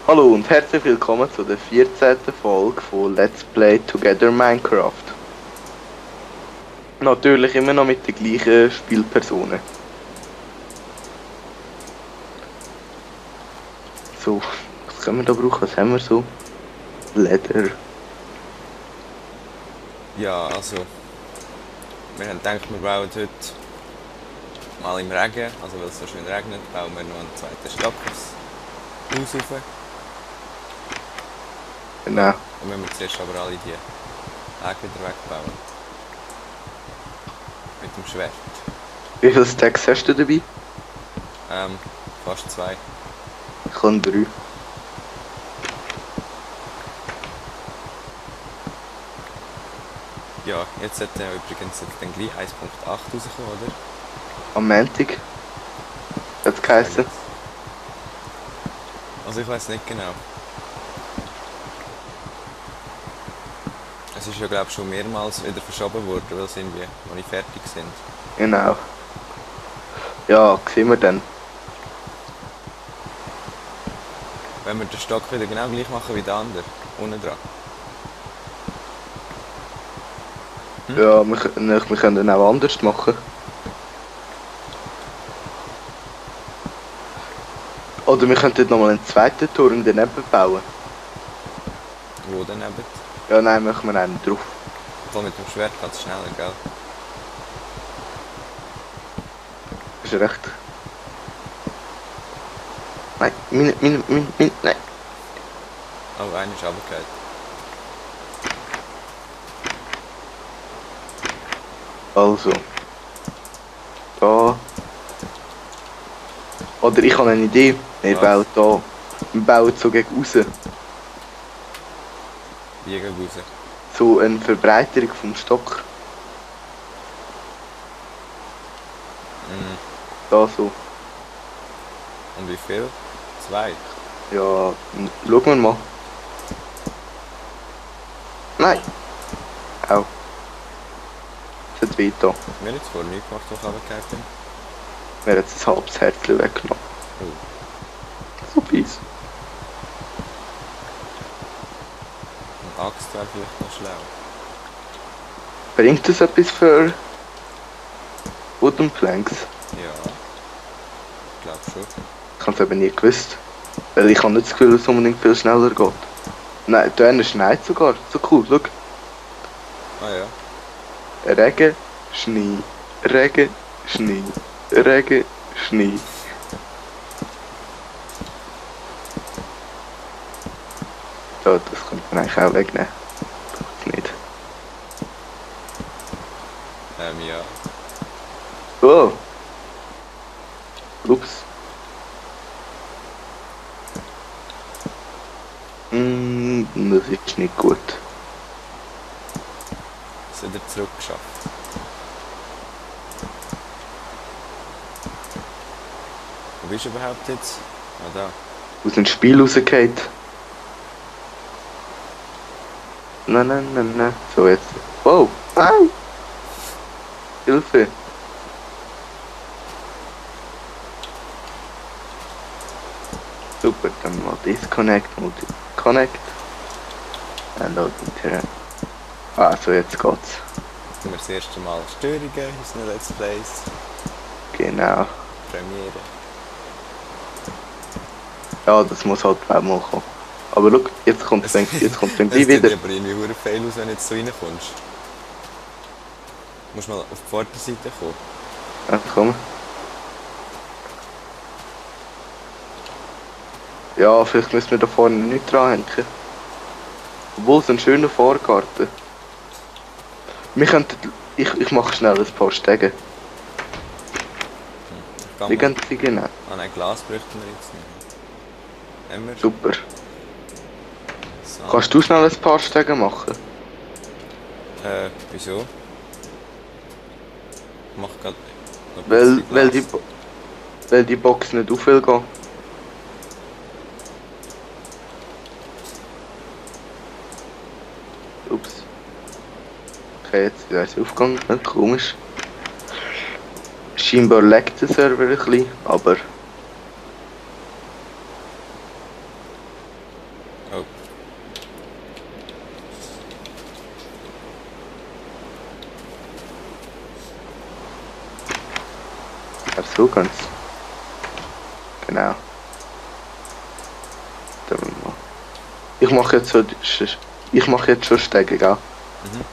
Hallo und herzlich willkommen zu der 14. Folge von Let's Play Together Minecraft. Natürlich immer noch mit den gleichen Spielpersonen. So, was können wir da brauchen? Was haben wir so? Leder. Ja, also, wir haben gedacht, wir bauen heute mal im Regen, also weil es so schön regnet, bauen wir noch einen zweiten Stock aufs Haus rauf. Genau. Dann müssen wir zuerst aber alle die Wege wieder wegbauen. Mit dem Schwert. Wie viele Stacks hast du dabei? Fast 2. Ich habe 3. Ja, jetzt sollte übrigens dann gleich 1.8 rauskommen, oder? Am Montag. Hat's geheißen. Also ich weiß nicht genau. Es ist ja glaube ich schon mehrmals wieder verschoben worden, weil es irgendwie noch nicht fertig sind. Genau. Ja, sehen wir dann. Wenn wir den Stock wieder genau gleich machen wie der andere, unten dran. Ja, wir können dann auch anders machen. Oder wir könnten nochmal einen zweiten Turm daneben bauen. Wo daneben? Ja, nein, machen wir einen drauf. Obwohl mit dem Schwert geht es schneller, gell? Ist recht. Nein, nein. Oh, einer ist runtergefallen. Also. Da. Oder ich habe eine Idee. Wir Was? bauen da. Wir bauen so gegen raus. Wie gegen raus? So eine Verbreiterung vom Stock. Mhm. Da so. Und wie viel? 2. Ja, schauen wir mal. Nein. Au. Es hat weh da. Wir haben jetzt vorher nichts gemacht, was runtergefallen bin. Mir hat ein halbes Herzchen weggenommen. Oh. So fies. Eine Axt wäre vielleicht noch schlau. Bringt das etwas für Wooden Planks? Ja. Ich glaube schon. Ich habe es eben nie gewusst. Weil ich habe nicht das Gefühl, dass es unbedingt viel schneller geht. Nein, da schneit sogar. So cool, schau. Ah ja. Regen, Schnee, Regen, Schnee, Regen, Schnee. So, das könnte man eigentlich auch wegnehmen. Braucht's nicht. Ja. Oh! Ups. Das ist nicht gut. Das hat er zurückgeschafft. Wo bist du überhaupt jetzt? Ah, da. Aus dem Spiel rausgefallen. Nein. So, jetzt. Wow! Nein! Hilfe! Super, dann mal disconnect, connect. Und Internet. Ah, so jetzt geht's. Jetzt haben wir das erste Mal Störungen in unseren Let's Plays. Genau. Premiere. Ja, das muss halt auch mal kommen. Aber schau, jetzt kommt dann gleich Es sieht wieder. aber irgendwie hure fail aus, wenn du jetzt so reinkommst. Du musst mal auf die Vorderseite kommen. Ja, komm. Ja, vielleicht müssen wir da vorne nicht dranhängen. Obwohl es ein schöner Vorgarten. Wir könnten. Ich mache schnell ein paar Stege. Wie gehen sie genau? Ah nein, Glas bräuchten wir jetzt nicht. Haben wir? Super. So. Kannst du schnell ein paar Stege machen? Wieso? Ich mach grad noch ein Weil, bisschen Glas. weil die Box nicht auf will gehen. Ups. Okay, jetzt ist es aufgegangen. Komisch. Scheinbar leckt der Server ein bisschen, aber glaube so ganz. Genau. Dann mal. Ich mache jetzt so. Ich mache jetzt schon Stege, gell? Mhm.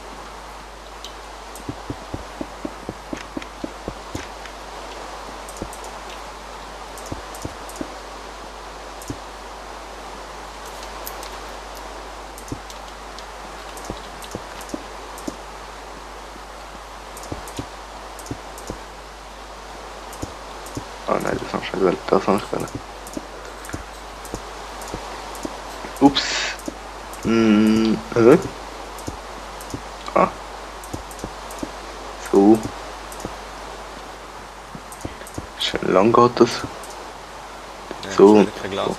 Ah nein, das habe ich nicht wollen. Das habe ich wollen. Ups. Ah. So. Schön lang geht das. Ja, So. hast du kein Glas mehr.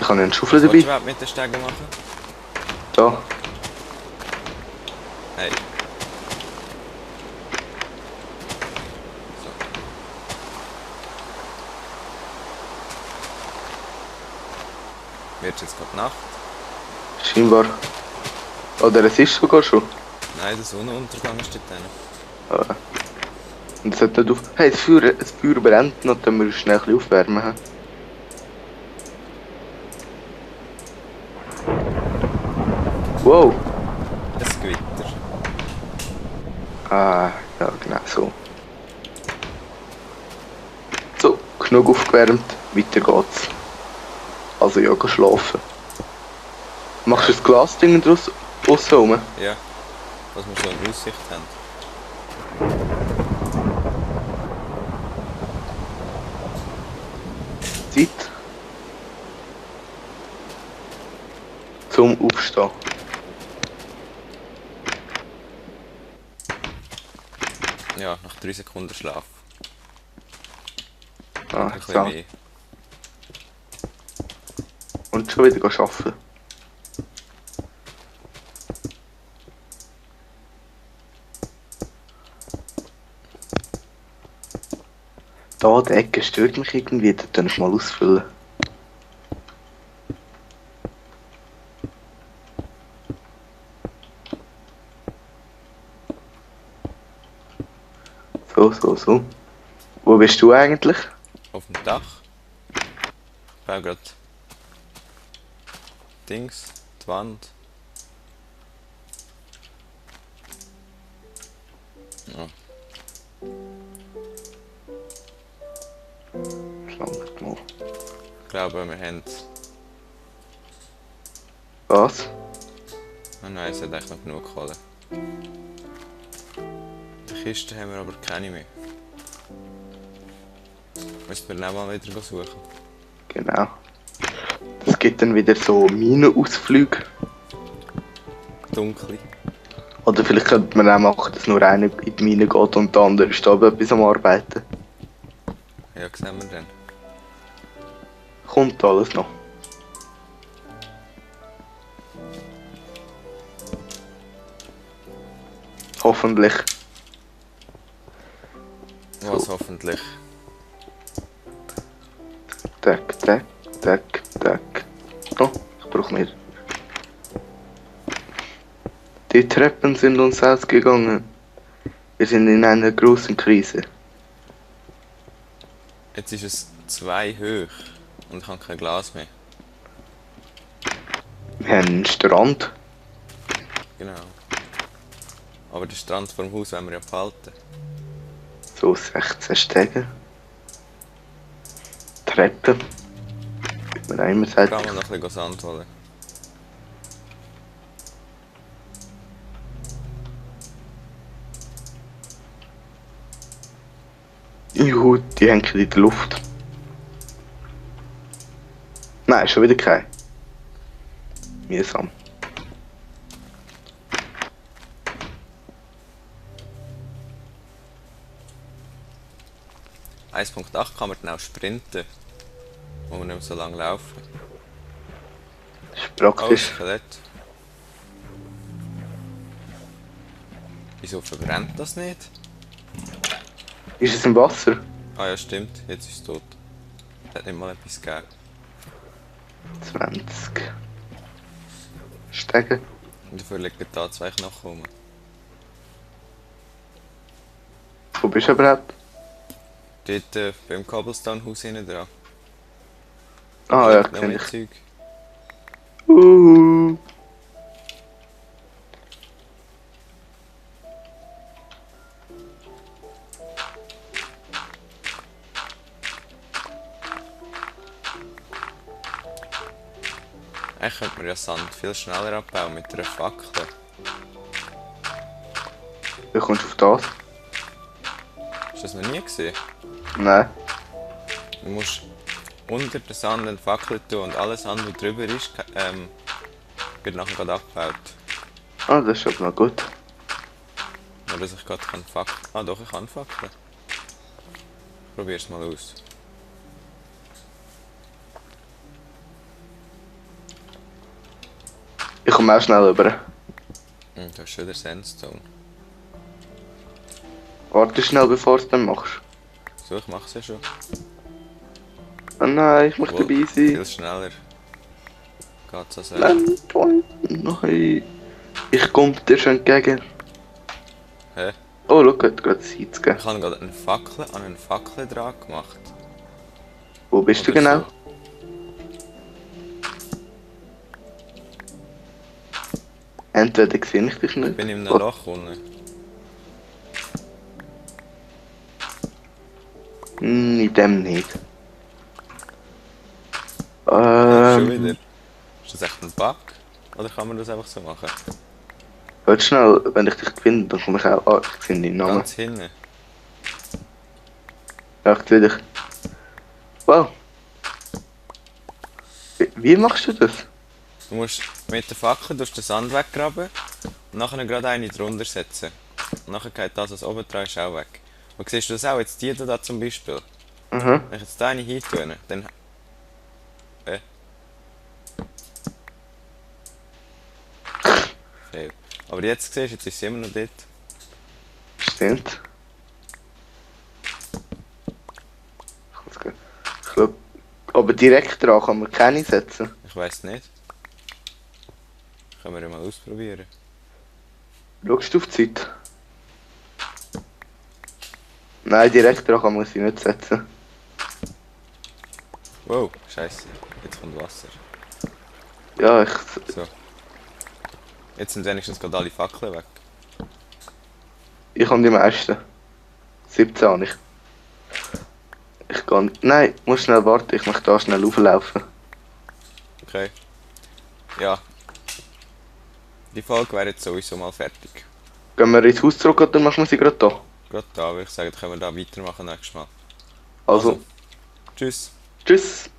Ich habe einen Schaufel Was willst du dabei. überhaupt mit den Stegen machen? Da. Hey. So. Wird jetzt gerade Nacht? Scheinbar. Oder es ist sogar schon. Nein, der Sonnenuntergang ist dort drin. Ah. Und es hat nicht auf. Hey, das Feuer brennt noch, dann müssen wir schnell ein bisschen aufwärmen. He? Wow. Ein Gewitter. Ah, ja, genau so. So, genug aufgewärmt, weiter geht's. Also ja, geh schlafen. Machst du das Glasding draus aussen rum? Ja. Dass wir so eine Aussicht haben. Zeit zum Aufstehen. Ja, nach 3 Sekunden Schlaf. Ah, Ein bisschen so. mehr. Und schon wieder arbeiten. Da, die Ecke stört mich irgendwie, da kann ich mal ausfüllen. So. Wo bist du eigentlich? Auf dem Dach. Ich baue gerade Dings, die Wand. Ja. Langt mal. Ich glaube, wir haben es. Was? Oh nein, es hat echt noch genug Kohle. Die Kisten haben wir aber keine mehr. Müssen wir dann auch mal wieder suchen. Genau. Es gibt dann wieder so Minenausflüge. Dunkle. Oder vielleicht könnte man auch machen, dass nur einer in die Mine geht und der andere ist da etwas am Arbeiten. Ja, sehen wir dann. Kommt alles noch. Hoffentlich. Was So. hoffentlich. Tack. Oh, ich brauche mehr. Die Treppen sind uns ausgegangen. Wir sind in einer großen Krise. Jetzt ist es 2 hoch und ich habe kein Glas mehr. Wir haben einen Strand. Genau. Aber den Strand vor dem Haus wollen wir ja behalten. So 16 Stege. Treppen. Wie man auch immer sagt. Kann man noch ein bisschen Sand holen. Juhu, die hängen in der Luft. Nein, schon wieder kein. Mühsam. .8 kann man dann auch sprinten. Wo wir nicht mehr so lange laufen. Das ist Oh, praktisch. Skelett. Wieso verbrennt das nicht? Ist es im Wasser? Ah ja, stimmt. Jetzt ist es tot. Hat nicht mal etwas gegeben. 20 Stege. Und dafür liegen da 2 Knochen rum. Wo bist du überhaupt? Dort beim Cobblestone-Haus hinten dran. Ah ja, Noch kenn mehr ich. Zeug. Uh. Eigentlich könnte man ja Sand viel schneller abbauen mit einer Fackel. Wie kommst du auf das? Hast du das noch nie gesehen? Nein. Du musst unter den Sand eine Fackel tun und alles Sand, was drüber ist, wird nachher gerade abgebaut. Ah, das ist aber noch gut. Nur dass ich gerade keine Fackel... Ah doch, ich kann Fackeln. Probier's mal aus. Ich komme auch schnell rüber. Du hast schon den Sandstone. Warte schnell, bevor du es dann machst. So, ich mach's ja schon. Oh nein, ich möchte Wohl, dabei sein. Viel schneller. Geht's also. Nein, nein. Ich komme dir schon entgegen. Hä? Oh, schau, hat gerade Zeit gegeben. Ich habe gerade eine Fackel an eine Fackel dran gemacht. Wo bist du Oder genau? so. Entweder sehe ich dich nicht. Ich bin in einem Loch unten. In dem nicht. Schon wieder. Ist das echt ein Bug? Oder kann man das einfach so machen? Warte schnell, wenn ich dich finde, dann komme ich auch. Ah, ich sehe deinen Namen. Ganz hinten. Ja, ich sehe dich. Wow. Wie machst du das? Du musst mit der Fackel durch den Sand weggraben und nachher gerade eine drunter setzen. Und nachher geht das, was oben dran ist, auch weg. Und siehst du das auch? Jetzt die da zum Beispiel. Mhm. Wenn ich jetzt eine hin tue, dann... Fail. Aber jetzt siehst du, jetzt ist sie immer noch dort. Stimmt. Ich glaube, aber direkt dran kann man keine setzen. Ich weiß nicht. Können wir ja mal ausprobieren. Schaust du auf die Zeit? Nein, direkt dran kann man sie nicht setzen. Wow, scheiße. Jetzt kommt Wasser. Ja, So. Jetzt sind wenigstens gerade alle Fackeln weg. ich habe die meisten. 17 habe ich. Ich kann. Nein, muss schnell warten, ich möchte da schnell auflaufen. Okay. Ja. Die Folge wäre jetzt sowieso mal fertig. Gehen wir ins Haus zurück oder machen wir sie gerade da? Gerade da würde ich sagen, können wir da weitermachen nächstes Mal. Also, Tschüss. tschüss.